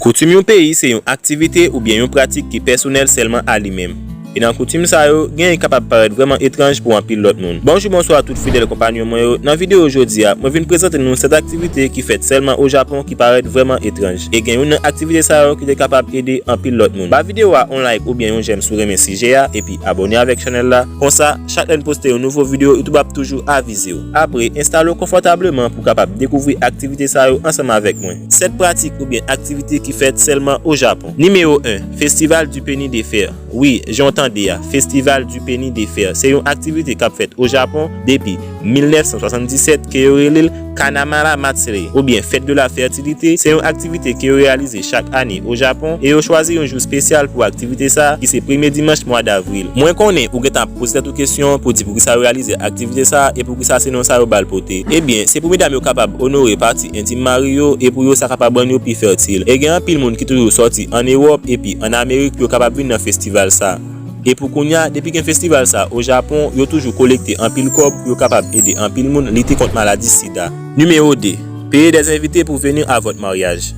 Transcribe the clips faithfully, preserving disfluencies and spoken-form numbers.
Koutim yon peyi se yon aktivite oubyen yon pratik ki pèsonèl sèlman a li menm. E nan koutim sa yo, genyen ki kapab parèt vrèman etranj pou anpil lòt moun. Bonjou, bonswa tout fidèl konpanyon mwen yo. Nan videyo jodi a, mwen vin prezante nou sèt aktivite ki fèt sèlman o Japon ki parèt vrèman etranj. E gen youn nan aktivite sa yo ki te kapab ede anpil lòt moun. Ba videyo a yon like oubyen yon j'aime si w renmen sijè a, epi abòne avèk chanèl la. Konsa, chak lè n poste yon nouvo videyo, YouTube ap toujou avize w. Apre, enstale w konfòtableman pou w kapab dekouvri aktivite sa yo ansanm avèk mwen. Sèt pratik oubyen aktivite ki fèt sèlman o Japon. Nimewo en, Festival du Penny de Fer. Wi, jan w tande a, Festival du Penny de Fer. Se yon aktivite k ap fèt o Japon depi mil nèf san swasanndisèt ke yo rele l Kanamara Matsuri, oubyen Fête de la Fertilité. Se yon aktivite ke yo reyalize chak ane o Japon, e yo chwazi yon jou espesyal pou aktivite sa a, ki se premye dimanch mwa davril. Mwen konnen ou gentan ap poze tèt ou kesyon pou di poukisa yo reyalize aktivite sa a e poukisa se non sa yo ba l pote. Ebyen, se pou medam yo kapab onore pati entim mari yo e pou yo sa kapab rann yo pi fètil. E gen anpil moun ki toujou sòti ann Ewòp epi ann Amerik pou yo kapab vin nan festival sa a. E pou kounye a, depi gen festival sa a o Japon, yo toujou kolekte anpil kòb pou yo kapab ede anpil moun lite kont maladi sida. Numéro deux, Payez des invités pour venir à votre mariage.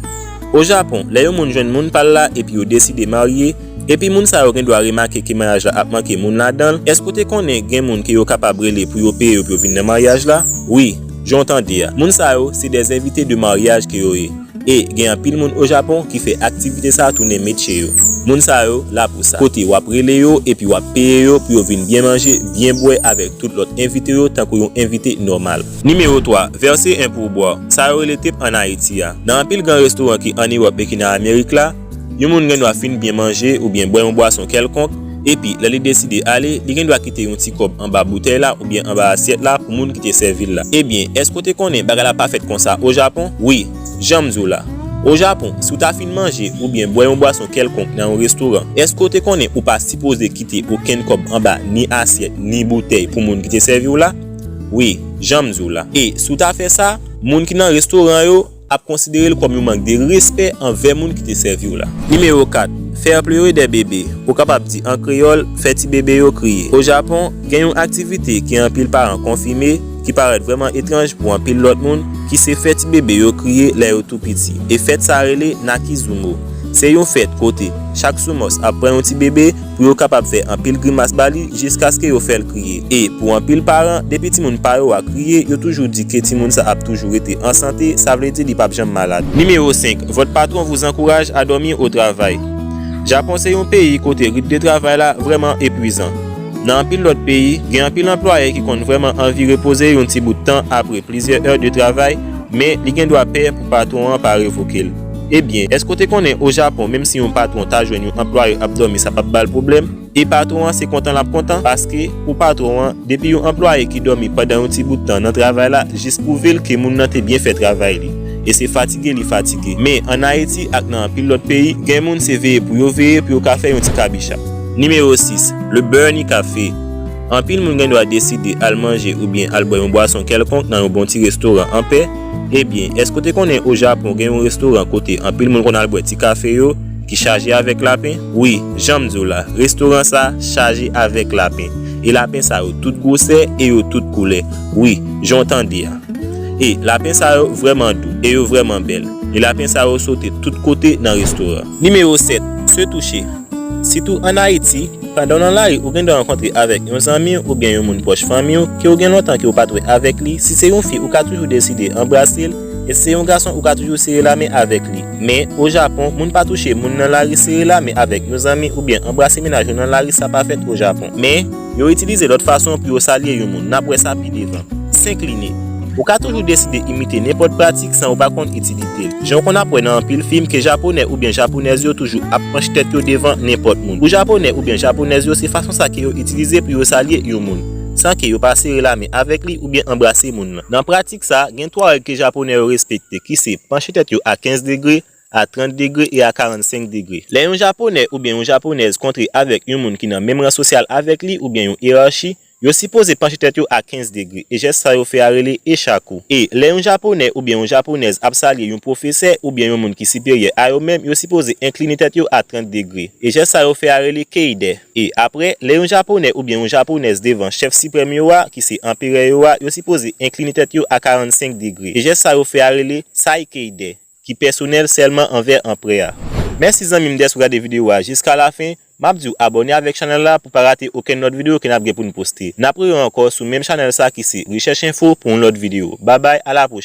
O Japon, lè yon moun jwenn moun pa l la epi yo deside marye, epi moun sa yo gen dwa remake ke maryaj la ap manke moun ladan l, èske w te konnen gen moun ke yo kapab rele pou yo peye yo pou yo vin nan maryaj la? Wi, jan w tande a. Moun sa yo, se des invités de mariage ke yo ye. E gen anpil moun o Japon ki fè aktivite sa a tounen metye yo. Moun sa yo la pou sa. Kote w ap rele yo epi w ap peye yo pou yo vin byen manje, byen bwè avèk tout lòt envite yo tankou yon envite nòmal. Nimewo twa, Verser un pourboire. Sa yo rele tip ann Ayiti a. Nan anpil gran restoran ki ann Ewòp e ki nan Amerik la, yon moun gen dwa fin byen manje oubyen bwè yon bwason kèlkonk, epi lè li deside ale, li gen dwa kite yon ti kòb anba boutèy la oubyen anba asyèt la pou moun ki te sèvi l la. Ebyen, èske w te konnen bagay la pa fèt konsa o Japon? Wi, jan m di w la. O Japon, si w ta fin manje oubyen bwè yon bwason kèlkonk nan yon restoran, èske w te konnen ou pa sipoze kite okenn kòb anba ni asyèt ni boutèy pou moun ki te sèvi w la? Wi, jan m di w la. E si w ta fè sa, moun ki nan restoran yo ap konsidere l kòm yon mank de respè anvè moun ki te sèvi w la. Nimewo kat, Faire pleurer des bébés. Ou kapab di an kreyòl, fè ti bebe yo kriye. O Japon, gen yon aktivite ke anpil paran konfime ki parèt vrèman etranj pou anpil lòt moun, ki se fè ti bebe yo kriye lè yo tou piti. E fèt sa rele Nakizumo. Se yon fèt kote chak soumòs ap pran yon ti bebe pou yo kapab fè anpil grimas ba li jiskaske yo fè l kriye. E pou anpil paran, depi timoun pa yo a kriye, yo toujou di ke timoun sa ap toujou rete an sante, sa vle di li p ap janm malad. Nimewo senk, Votre patron vous encourage à dormir au travail. Japon se yon peyi kote ritm de travay la vrèman epwizan. Nan anpil lòt peyi, gen anpil anplwaye ki konn vrèman anvi repoze yon ti bout tan apre plizyè è de travay, men li gen dwa pè pou patwon an pa revoke l. Ebyen, èske w te konnen o Japon, menm si yon patwon ta jwenn yon anplwaye ap dòmi, sa p ap ba l pwoblèm? E patwon an se kontan l ap kontan, paske pou patwon an, depi yon anplwaye ki dòmi pandan yon ti bout tan nan travay la, jis pwouve l ke moun nan te byen fè travay li. E se fatige li fatige. Men, ann Ayiti ak nan anpil lòt peyi, gen moun se veye pou yo veye pou yo ka fè yon ti kabicha. Nimewo sis, Le Bernie Café. Anpil moun gen dwa deside al manje oubyen al bwè yon bwason kèlkonk nan yon bon ti restoran anpè. Ebyen, èske w te konnen o Japon gen yon restoran kote anpil moun konn al bwè ti kafe yo ki chaje avèk lapen? Wi, jan m di w la, restoran sa chaje avèk lapen. E lapen sa yo tout gwosè e yo tout koulè. Wi, jan w tande a. E lapen sa yo vrèman dou e yo vrèman bèl. E lapen sa yo sote tout kote nan restoran. Nimewo sèt, Se touche. Sitou ann Ayiti, pandan w nan lari, ou gen dwa rankontre avèk yon zanmi w oubyen yon moun pwòch fanmi w ke w gen lontan ke w pa t wè avèk li. Si se yon fi, ou ka toujou deside anbrase l, e si se yon gason, ou ka toujou sere lamen avèk li. Men, o Japon, moun pa touche moun nan lari, sere lamen avèk yon zanmi oubyen anbrase mennaj ou nan lari, sa pa fèt o Japon. Men, yo itilize lòt fason pou yo salye yon moun. N ap wè sa pi devan. S'incliner. Ou ka toujou deside imite nenpòt pratik san ou pa konn itilite l. Jan w konn ap wè nan anpil fim ke Japonè oubyen Japonèz yo toujou ap panche tèt yo devan nenpòt moun. Pou Japonè oubyen Japonèz yo, se fason sa ke yo itilize pou yo salye yon moun, san ke yo pa sere lamen avèk li oubyen anbrase moun nan. Nan pratik sa, gen twa règ ke Japonè yo respekte, ki se panche tèt yo a kenz degre, a trant degre e a karannsenk degre. Lè yon Japonè oubyen yon Japonèz kontre avèk yon moun ki nan menm ran sosyal avèk li oubyen yon eyarchi, yo sipoze panche tèt yo a kenz degre, e jès sa yo fè a rele echaku. E lè yon Japonè oubyen yon Japonèz ap salye yon pwofesè oubyen yon moun ki siperyè a yo menm, yo sipoze enkline tèt yo a trant degre, e jès sa yo fè a rele keide. E apre, lè yon Japonè oubyen yon Japonèz devan chèf siprèm yo a, ki se anperè yo a, yo sipoze enkline tèt yo a karannsenk degre, e jès sa yo fè a rele saikeide. ki pèsonèl sèlman anvè anprè a. Mèsi zanmi m dèske w gade videyo a jiska lafen. M ap di w abòne avèk chanèl la pou pa rate okenn lòt videyo ke n ap gen pou n poste. N ap rewè ankò sou menm chanèl sa ki se Rechèch Enfo pou yon lòt videyo. Babay, a la pwochèn.